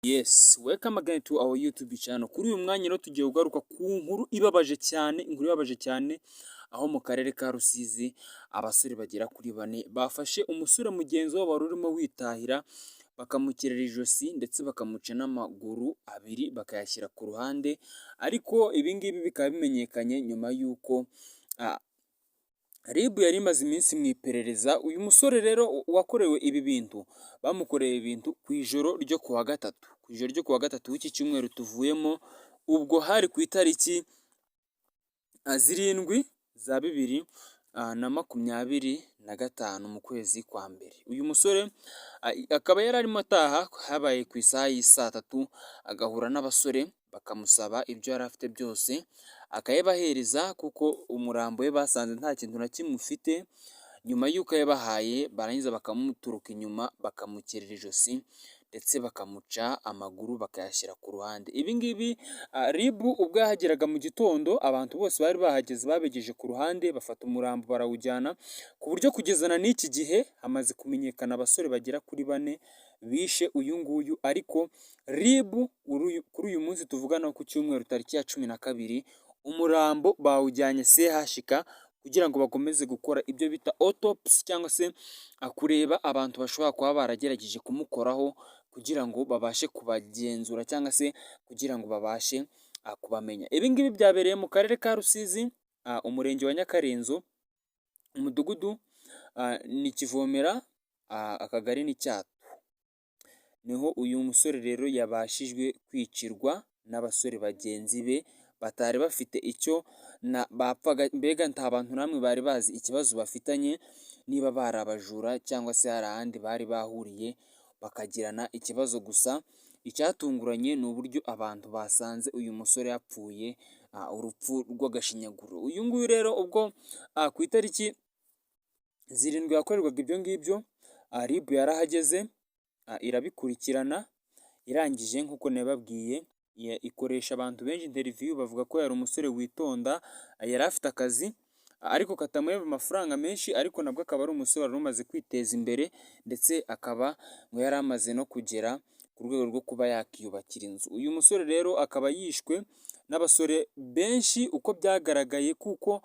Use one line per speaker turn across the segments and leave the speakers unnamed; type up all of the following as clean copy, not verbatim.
Yes, welcome again to our YouTube channel. Kuri uyu mwanya rero tugiye kugaruka ku nkuru ibabaje cyane, inkuru ibabaje cyane, aho mu karere ka Rusizi abasore bagera kuri bane bafashe umusore mugenzi wabo wari urimo witahira, bakamukerera ijosi ndetse bakamuca n'amaguru abiri bakayashyira ku ruhande. Ariko ibi ngibi bikaba bimenyekanye nyuma y'uko RIB yari imaze iminsi mu iperereza. Uyu musore rero wakorewe ibi bintu, bamukoreye ibintu ku ijoro ryo ku wa gatatu, ku ijoro ryo ku wa gatatu w'iki cyumweru tuvuyemo, ubwo hari ku itariki 7 za 2025 mu kwezi kwa mbere. Uyu musore akaba yari arimo ataha, habaye ku isaha y'i saa tatu, agahura n'abasore bakamusaba ibyo yari afite byose akayabahereza, kuko umurambo we basanze nta kintu na kimwe ufite. Nyuma y'uko yabahaye, barangiza bakamuturuka inyuma bakamukerera ijosi ndetse bakamuca amaguru bakayashyira ku ruhande. Ibi ngibi RIB ubwo yahageraga mu gitondo, abantu bose bari bahageze babegeje ku ruhande, bafata umurambo barawujyana, ku buryo kugezana n'iki gihe hamaze kumenyekana abasore bagera kuri bane bishe uyu nguyu. Ariko RIB kuri uyu munsi tuvugana ku cyumweru tariki ya 12, umurambo bawujyanye CHK kugira ngo bakomeze gukora ibyo bita autopsy, cyangwa se kureba abantu bashobora kuba baragerageje kumukoraho, kugira ngo babashe kubagenzura cyangwa se kugira ngo babashe kubamenya. Ibi ngibi byabereye mu karere ka Rusizi, umurenge wa Nyakarenzo, umudugudu ni Kivomera, akagari ni Cyato. Niho uyu musore rero yabashijwe kwicirwa n'abasore bagenzi be batari bafite icyo bapfaga, mbega nta bantu namwe bari bazi ikibazo bafitanye, niba bari abajura cyangwa se hari ahandi bari bahuriye bakagirana ikibazo. Gusa icyatunguranye ni uburyo abantu basanze uyu musore yapfuye urupfu rw'agashinyaguro. Uyu nguyu rero ubwo ku itariki 7 yakorerwaga ibyo ngibyo, RIB yarahageze irabikurikirana, irangije nk'uko nabibabwiye ikoresha abantu benshi interview, bavuga ko yari umusore witonda, yari afite akazi ariko katamuhemba amafaranga menshi, ariko nabwo akaba ari umusore wari umaze kwiteza imbere, ndetse akaba ngo yari amaze no kugera ku rwego rwo kuba yakiyubakira inzu. Uyu musore rero akaba yishwe n'abasore benshi uko byagaragaye, kuko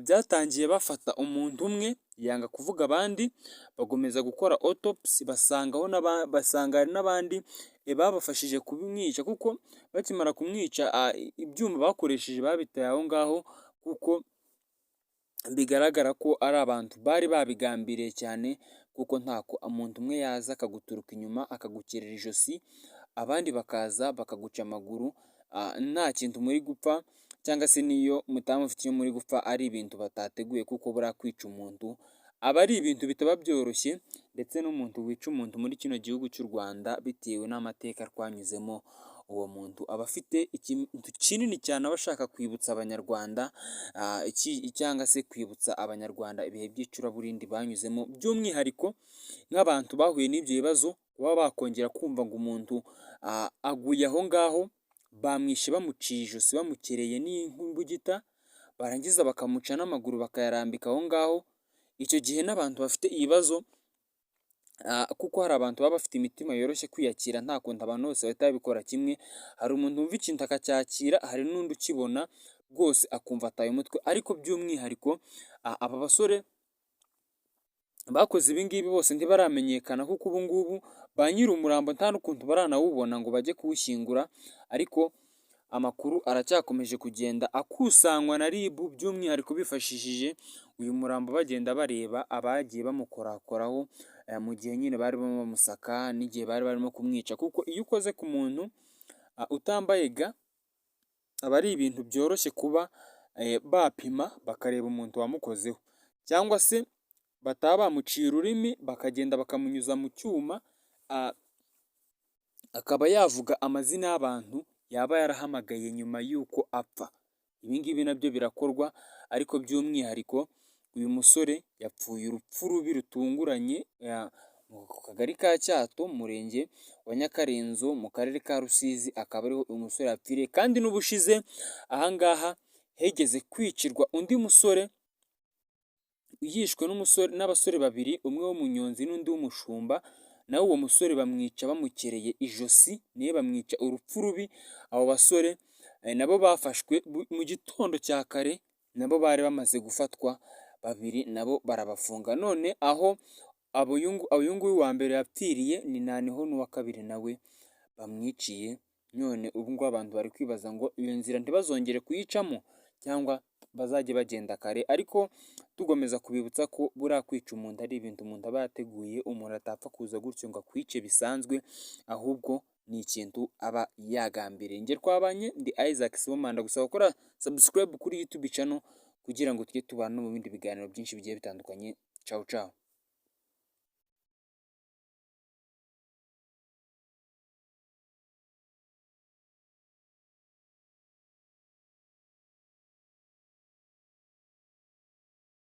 byatangiye bafata umuntu umwe yanga kuvuga abandi, bakomeza gukora autopsy basangaho basanga hari n'abandi babafashije kumwica, kuko bakimara kumwica ibyuma bakoresheje babitaye aho ngaho, kuko bigaragara ko ari abantu bari babigambiriye cyane, kuko ntako umuntu umwe yaza akaguturuka inyuma akagukerera ijosi, abandi bakaza bakaguca amaguru nta kintu muri gupfa, cyangwa se n'iyo mutaba mufite icyo muri gupfa ari ibintu batateguye, kuko buriya kwica umuntu aba ari ibintu bitaba byoroshye. Ndetse n'umuntu wica umuntu muri kino gihugu cy'u Rwanda, bitewe n'amateka twanyuzemo, uwo muntu aba afite ikintu kinini cyane aba ashaka kwibutsa Abanyarwanda, cyangwa se kwibutsa Abanyarwanda ibihe by'icuraburindi banyuzemo, by'umwihariko nk'abantu bahuye n'ibyo bibazo, kuba bakongera kumva ngo umuntu aguye aho ngaho bamwishe bamuciye ijosi bamukereye n'imbugita, barangiza bakamuca n'amaguru bakayarambika aho ngaho. Icyo gihe n'abantu bafite ibibazo, kuko hari abantu baba bafite imitima yoroshye kwiyakira, nta kuntu abantu bose bahita babikora kimwe. Hari umuntu wumva ikintu akacyakira, hari n'undi ukibona rwose akumva ataye umutwe. Ariko by'umwihariko aba basore bakoze ibi ngibi bose ntibaramenyekana, kuko ubu ngubu ba nyiri umurambo nta n'ukuntu baranawubona ngo bajye kuwushyingura. Ariko amakuru aracyakomeje kugenda akusanywa na RIB, by'umwihariko bifashishije uyu murambo, bagenda bareba abagiye bamukorakoraho mu gihe nyine barimo bamusaka n'igihe bari barimo kumwica, kuko iyo ukoze ku muntu utambaye gants aba ari ibintu byoroshye kuba bapima bakareba umuntu wamukozeho, cyangwa se bataba bamuciye ururimi bakagenda bakamunyuza mu cyuma akaba yavuga amazina y'abantu yaba yarahamagaye nyuma y'uko apfa. Ibi ngibi nabyo birakorwa. Ariko by'umwihariko uyu musore yapfuye urupfu rubi rutunguranye mu kagari ka Cyato, umurenge wa Nyakarenzo, mu karere ka Rusizi, akaba ariho uyu musore yapfiriye. Kandi n'ubushize aha ngaha hegeze kwicirwa undi musore, yishwe n'umusore n'abasore babiri, umwe w'umunyonzi n'undi w'umushumba. Nawe uwo musore bamwica bamukereye ijosi, niwe bamwica urupfu rubi. Abo basore nabo bafashwe mu gitondo cya kare, nabo bari bamaze gufatwa babiri, nabo barabafunga. None aho uyu nguyu wa mbere yapfiriye ni niho n'uwa kabiri nawe bamwiciye. None ubu ngubu abantu bari kwibaza ngo iyo nzira ntibazongere kuyicamo cyangwa bazajye bagenda kare. Ariko tugomeza kubibutsa ko buriya kwica umuntu ari ibintu umuntu aba yateguye, umuntu atapfa kuza gutyo ngo akwice bisanzwe, ahubwo ni ikintu aba yagambiriye. Njye twabanye ndi Isaac Sibomana, gusa gukora subscribe kuri YouTube channel kugira ngo tujye tubana no mu bindi biganiro byinshi bigiye bitandukanye. Ciao ciao.